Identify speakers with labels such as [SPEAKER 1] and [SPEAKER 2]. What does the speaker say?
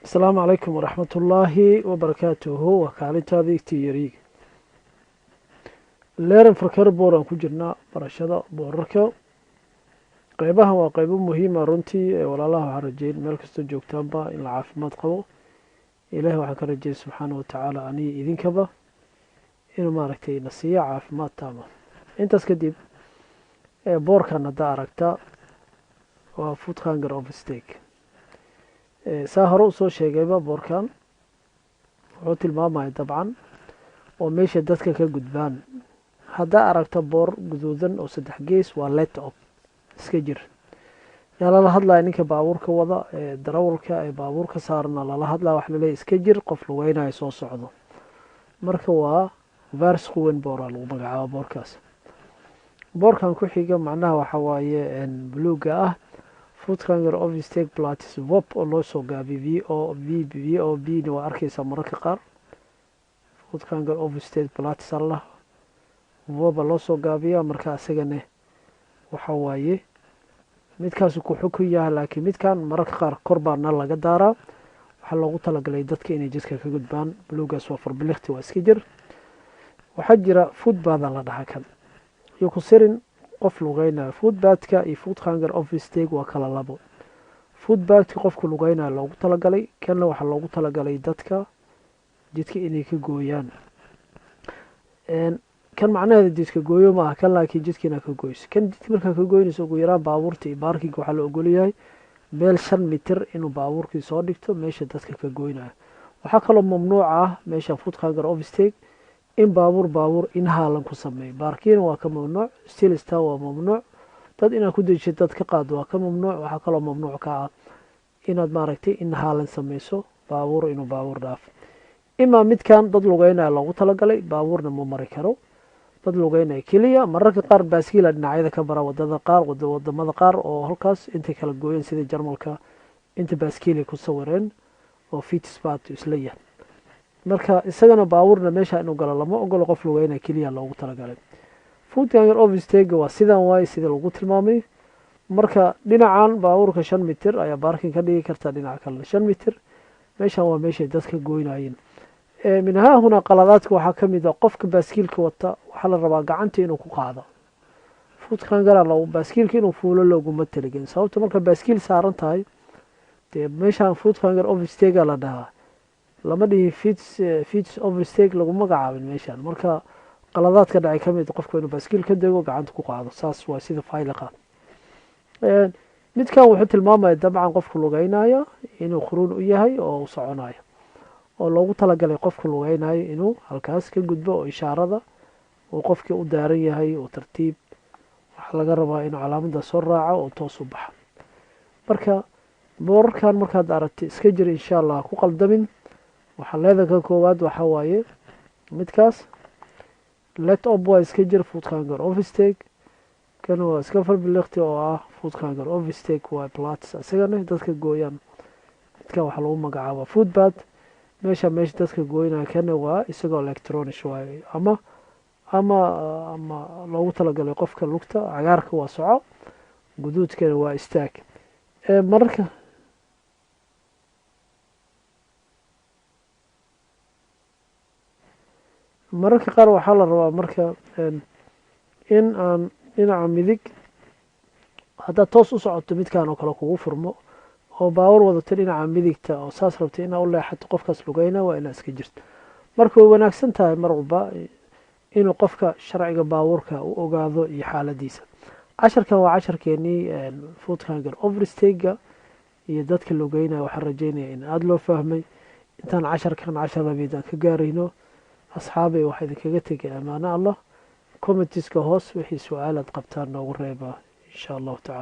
[SPEAKER 1] Asalaamu calaykum waraxmatullaahi wabarakaatuhu. Waa kaalintaadii tiyariga leren verkeer aan ku jirnaa barashada boorarka. Qeybahan waa qeybo muhiima runtii ee walaalaha. Waxaan rajeyn meel kastoo joogtaanba in la caafimaad qabo. Ilahi waxaan ka rajeyn subxaana watacaala aniga idinkaba inuu maaragtay na siiyo caafimaad taama. Intaas kadib, boorkan haddaa aragta waa voetgangersoversteek. Saa hore usoo sheegayba, boorkan wuxuu tilmaamaya dabcan oo meesha dadka ka gudbaan. Haddaa aragta boor guduudan oo saddex gees, waa let op, iska jir. Yaa lala hadlaya? Ninka baabuurka wada ee darawalka ee baabuurka saarna lala hadlaya. Waxa laleeyahy iska jir, qof lugeynayo soo socdo. Marka waa waarschuwingsbord lagu magacaabo boorkaas. Boorkan ku xiga macnaha waxa waaye buluuga ah, voetgangersoversteekplaats VOP oo loo soo gaabiy V O V. V O B na waa arkeysaa mararka qaar. Voetgangersoversteekplaats allah VOP-a loo soo gaabiya. Marka isagane waxa waaye midkaasu ku xukun yahay, laakiin midkan mararka qaar kor baa na laga daaraa. Waxaa loogu talagalay dadka inay jidka ka gudbaan. Buluugaas waa verplicht, waa iska jir. Waxaa jira voetpad la dhaha kan iyo ku sirin qof lugeynayo. Voetpadka iyo voetgangersoversteek waa kala labo. Voetpadka qofka lugeynayo loogu talagalay, kanna waxaa loogu talagalay dadka jidka inay ka gooyaan. Kan macnaheeda jidka gooyo maaha kan, laakiin jidka inaad ka goyso. Kan jidka markaa ka goynayso, ugu yaraan baabuurta iyo parkinga waxaa la ogolyahay meel 5 mitir inuu baabuurkii soo dhigto meesha dadka ka goynayo. Waxaa kaloo mamnuuc ah meesha voetgangersoversteek in baabuur inhalen ku sameeyo. Parkeren waa ka mamnuuc, stilstaan waa mamnuuc, dad inaad ku dejiso dad ka qaado waa ka mamnuuc. Waxaa kaloo mamnuuc ka ah inaad maaragtay inhalen sameyso, baabuur inuu baabuur dhaafo. Imaa midkan dad lugeynaya loogu talagalay, baabuurna ma mari karo, dad lugeynaya keliya. Mararka qaar baaskiila dhinacyada ka bara wadada qaar, wadamada qaar oo halkaas intay kala gooyeen, sida Jarmalka inta baaskiilay ku sawireen oo fietspad isla yahay. Marka isagana baabuurna meesha inuu galo lama ogolo, qof lugeynaya keliya loogu talagalay. Voetgangersoversteekga waa sidan waaye sida lagu tilmaamay. Marka dhinacan baabuurka 5 mitir ayaa parking ka dhigi kartaa, dhinaca kalena 5 mitir. Meeshan waa meeshay dadka goynayeen. Min haahuna qaladaadka waxaa ka mid a qofka baaskiilka wata waxaa la rabaa gacanta inuu ku qaado. Voetganger baaskiilka inuu fuulo looguma talagelin. Sababta marka baaskiil saaran tahay dee meeshaan voetgangersoversteekga la dhahaa, lama dhihin fietsoversteek, lagu magacaabin meeshaan. Marka qaladaadka dhacay ka mid qofka inuu baaskiil ka dego, gacanta ku qaado, saas waa sida veilig. Midkan wuxuu tilmaamaya dabcan qofka lugeynaya inuu khuruun u yahay oo u soconayo, oo loogu talagalay qofka lugeynayo inuu halkaas ka gudbo, oo ishaarada uu qofkii u daaran yahay oo tartiib waxaa laga rabaa inuu calaamada soo raaco oo toos u baxa. Marka boorarkan markaad aragtay iska jir, insha Allah ku qaldamin. Waxaa leedanka koowaad waxaa waaye midkaas let op, waa iska jir voetgangersoversteek. Kan waa iska verplicht oo ah voetgangersoversteek, waa plaats isagana dadka gooyaan. Midkan waxaa lagu magacaabaa voetpad, meesha meesha dadka gooynaya. Kana waa isagoo elektronisch waaye ama loogu talagalay qofka lugta. Cagaarka waa soco, guduudkana waa istaag. Mararka qaar waxaa la rabaa marka in aan dhinaca midig haddaad toos u socoto midkan oo kale kugu furmo oo baawur wadato dhinaca midigta oo saas rabtay inaa u leexato qofkaas lugeyna, waa inaa iska jirto. Marka way wanaagsan tahay mar walba inuu qofka sharciga baabuurka u ogaado iyo xaaladiisa. Casharkan waa casharkeenii voetgangersoversteekga iyo dadka lugeynaya. Waxaan rajeynaya in aada loo fahmay. Intaan casharkan cashar lamid aan ka gaarayno, asxaabay, waxaa idinkaga tegay amaano Allah. Commentiska hoos wixii su-aalaad qabtaan noogu reeba, insha Allahu tacala.